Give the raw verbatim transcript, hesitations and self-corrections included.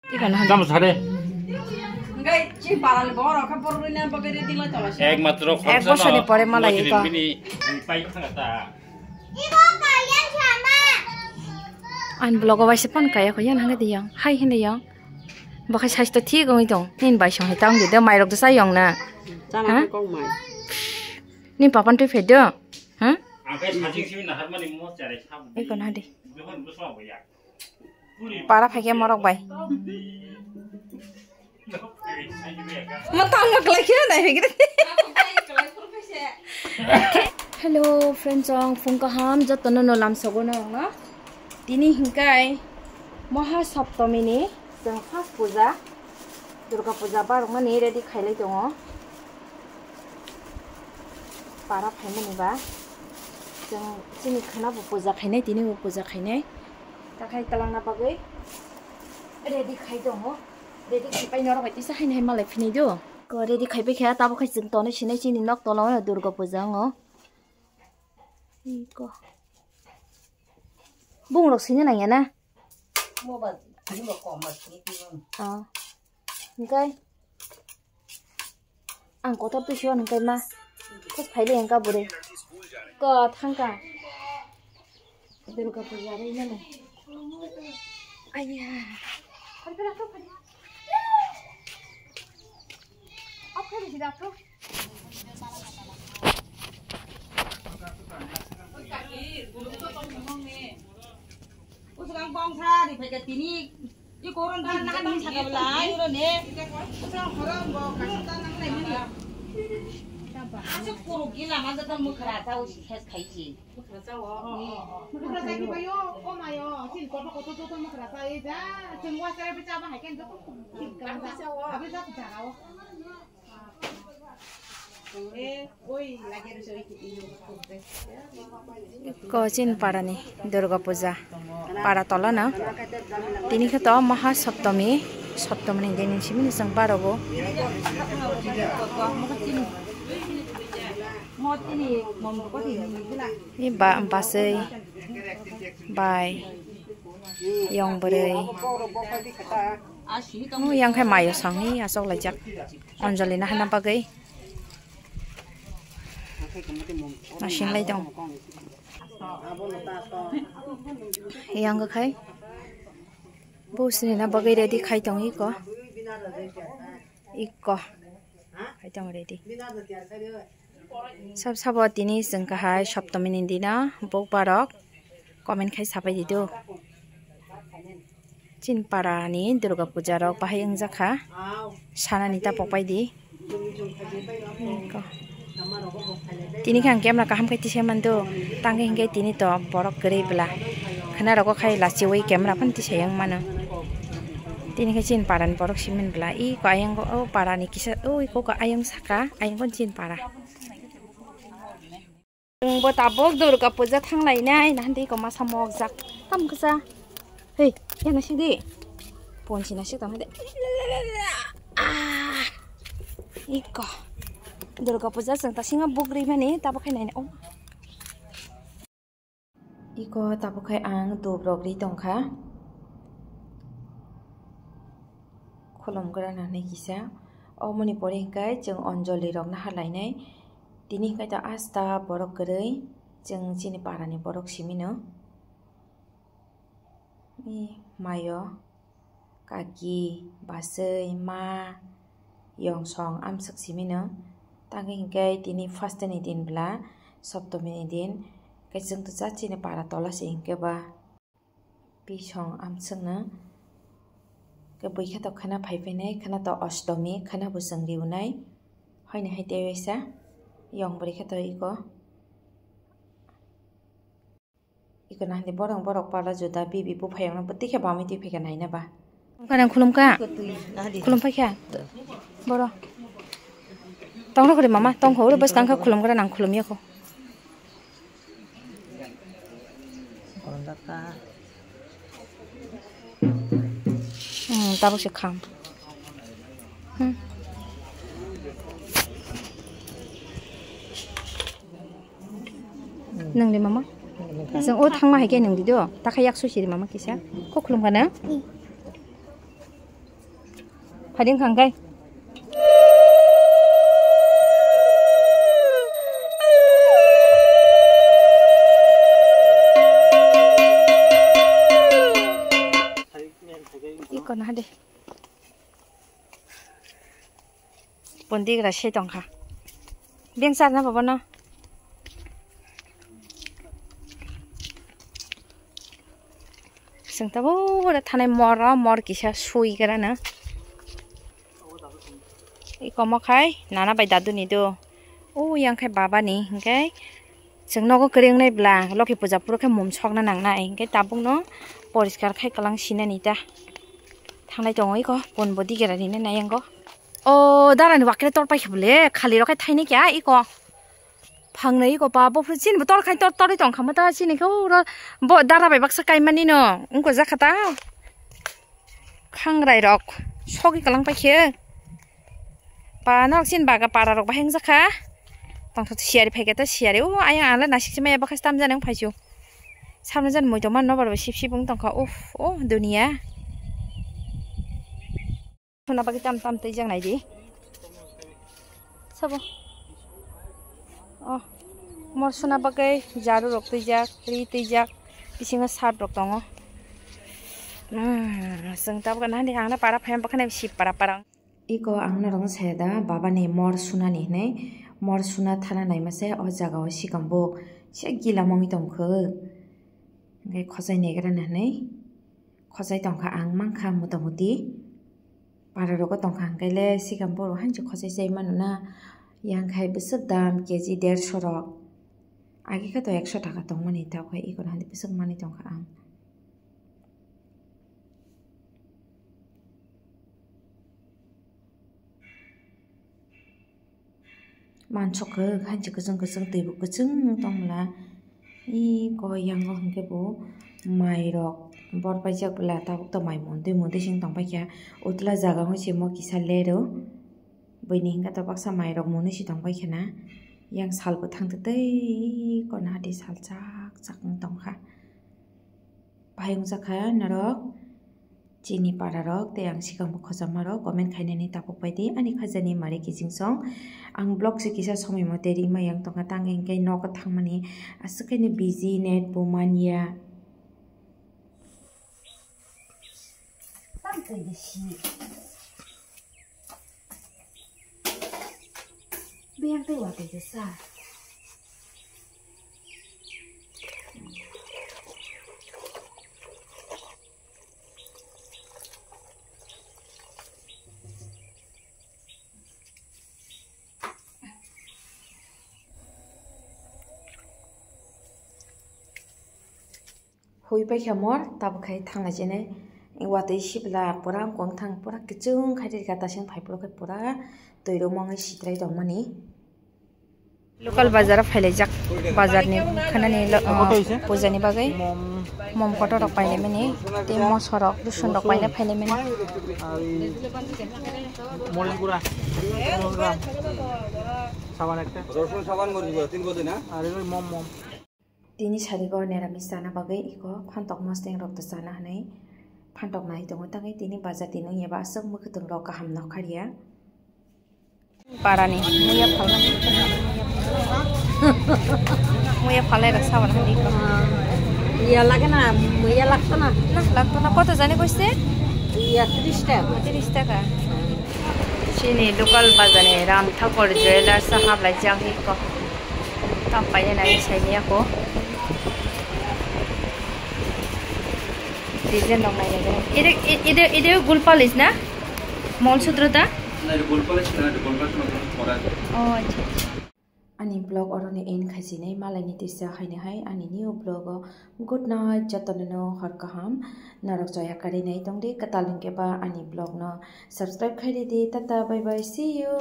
Tamo sare. Ekmatro ek bosorni pore malai eko. Ani vlog o waisa phone kaya kho yang hangke de yang. Hai hinde yang. Bo khai saisto thik wngwi tong. Nini bai song hai tang de, de mairok de chayong na. Chana ha? Khe kok mai. Nini papan twi phai do. Ha? Ang khai sajing simi naharmani mo cherai sabu. Eko na de. Para phaikhe morok bai. Matang maklai khe nai higre. Hello friends, chwng phung kaham jotono no lamsogo no no. Tini hinkai Maha Saptami ni chwng first puja, Durga puja barokmani ready khailai tongo. Para phaimani ba chwng chini khwna bo puja khainai, tini bo puja khainai. Takhai twlangna bagwi ready khai tongo. Ready khai pai norok bai tisa haini hai malai phinai do. Ko ready khai pai kha, tabo khai chwng tonwi sinai chini nok tolo o Durga puja wngo. Iko. Bung rok sini nang ya na? Mobile, ini mau koma sini. Ah. Hingkai. Ang kotor twi siwan hingkai ma. Kok phaile hingka bwrwi. Ko thangka. Durga puja bai mano. Aya. Off khai di, off khai di. Usukang bongsa di phaika tini. I koron kan nahan bongsa ka belai. Uro ne. Usukang horom bo kasita nang nai mani. Asuk kuru gila manja ta mukhra ta usi khes khai si. Mukhra sa ki bayo, o mayo, sin koto koto to mukhra sa e ja. Chengwa sa be cha ba hai ken to. Abi ja cha o. Kochin parani Durga puja para tolano tini khe to Maha Saptami, Saptami ni din simi ni chwng barogo. Ni ba basai bai yong bwrwi. Yang khai mayo sangwi asok laijak. Anjali na hana bagwi. Asing lai tong. Yang khai. Bo sini na bagwi ready khai tong iko. Iko. Khai tong ready. Sab sabo tini chwng kahai Saptami ni dino bukbarok comment khai sapai di do. Chin para ni Durga puja rok bahai wngjakha. Sana ni ta pokpai di. Tini khe ang camera kaham khai tisa mando. Tang khe hinkhe tini to borok kwrwi bla. Khwna rogo khai lachiwi camera phano tisa yang mano. Tini khe chin para ni borok simin bla. I ko ayang o para ni kisa o iko ko ayang saka ayang ko chin para. Chwngbo tabuk Durga puja thanglainai, nahandi iko masa mokjak. Tam kisa. Hei, ya nasik di. Ponsi nasik tong de. Ah. Iko. Durga puja chwng ta singa bugri mani, tabo khai naina. Oh. Iko tabo khai ang dup rok ri tongkha. Khulum gra nani kisa. Omoni pore hingkai chwng Anjali rok naharlainai. Tini hingke to asta borok kwrwi, chwng chini parani borok simino. I mayo, kaki, bwsai, ma, yongsong, amswk simino. Tangwi hingke tini first ni din bwla, Saptami ni din, khe chwng to cha chini para tola se hingke ba. Bisong amswkno khe bui khe to khwna phai phainai, khwna to Ostomi, khwna bo chwng riwnai. Hoini hai tei waisa yong bwrwi khe to iko. Iko nahandi borok borok pala juda bibi buphai yongno bwtwi khe bamwi twi phaikha naina ba. Khana khulumkha? Khulum phaikha? Boro. Tongro khori mama, tongkho oro bwskang kha khulumgra nang khulumya kho. Hmm, tabuk se kham. Hmm. Nang de mama? Seng o thangma hai ke nang di do. Ta kha yak su siri mama kisa. Kok khulum kana? Phading khangkai. Iko na de. Pondi gra se tongkha. Beng sarna baba no. Sengtabo ora thanai mor, mor kisa sui gra na. Iko mo khai nana bai dadu ni do. O yang khai baba ni, hingke chwng nogo kwrwi wngnai bla, Lokhi puja phuru khe mum sokna nangnai, hingke tabukno poriskar khai kwlang sinani ta. Thanglai tongo iko, ponbo digera rinai nai yango. O darani wakre tor paikha bole, khali rok khai thainai kya iko. Phangnai iko pa, bo phuru chini bo tor khai tor torwi tongkha ma ta, chini khe uro bo dara bai baksa kaimani no, wngko jakha ta. Khangrai rok sogwi kalang paikhe. Pa norok chini baga para rok bahai wngjakha. Tongtho siyari phaikhe ta siyari. O ayang ang le nasik se maya bakha stam jani wng phaisu. Samno jan moi tongma nobar bo sip sip wng tongkha. Uff, o duniya. Suna bagwi tam tam twijak naidi. Sabo. Oh, mor suna bagwi jaru rok twijak, ri twijak, bisingo shirt rok tongo. Hmm, chwng tabuk nahani ang na para phai bakha nai sip para para. Iko ang norok saya da baba ni mor suna ni hinwi, mor suna thana naima se o jaga o sikam bo se gila mongwi tongkha. Hingke khosai negra na hinwi. Khosai tongkha ang mankha mota moti. Para rogo tongkha hingke le sikam borok hanchi khosai chai mano na. Yang khai bwswk dam K G derso rok. Agi khe to ekso taka tongmani tabuk hai iko hani bwswk manwi tongkha ang. Mansok khe hanchi kwchwng kwchwng twi bo kwchwng tongmwla. Iko yango hwnkhe bo mairok bor paijak bwla tabuk to mai mundwi mundwi sing tongpaikha. Utla jaga hwnse mo kisa lero. Buini hwnkhe to baksa mairok mundwi si tongpaikha na. Yang sal bwthang twi twi iko nahadi sal chak chak wng tongkha. Bahai wngjakha norok chini para rok tei ang sikang bo khojama rok comment khainani tabuk pai di ani khajani mari kiching song. Ang vlog se kisa somoi mote ringma yang tongkha tang hingke nogo thangmani aswk khe busy net bo manya. Beyang tei watui khe sa. Hui paikha mor, tabuk khai thangna jene watui sibla pura wngkong thang pura kichung khai rika tasing phai pura khai pura twi rwmani sitrai tongmani. Local bazar o phailaijak, bazar ni khanani lo-, ah, puja ni bagwi mom kotor rok painai mani tei moso rok rusun rok paina phainai mani. মরিচ গুঁড়া, মরিচ গুঁড়া, সাবান একটা। রসুন, সাবান, মরিচ গুঁড়া, তিন বোতল না? আর এগুলো মম, মম। Tini sarigo neramis chana bagwi iko phantok mosteng rok to chana hinwi phantok nai tongo, tangwi tini bazar din wngya ba aswk mwkhwtwng rok kaham nokharya. Parani muya phalmani, muya phalai rok sabar hinwi iko. Iya lage na, muya lagto na. Na, lagto na, koto jani koise? Iya, tris taka. Tris taka. Chini local bazar ni Ram Thakur Jewellers o hablai jak iko. Tam paina nai saini ako. Design rok nai nai. Ide, ide, ide gul polish na? Mol sutro ta? Na, ide gul polish na, ide gul polish na, pora. Oh, acha, acha. Ani vlog oro ni end khaijinai, malai ni tisa haino hai ani new vlog o good night, joto no hor kaham, norok joya kari nai tong di, kwtal hwnkhe ba ani vlog no subscribe khai di, tata bye bye, see you.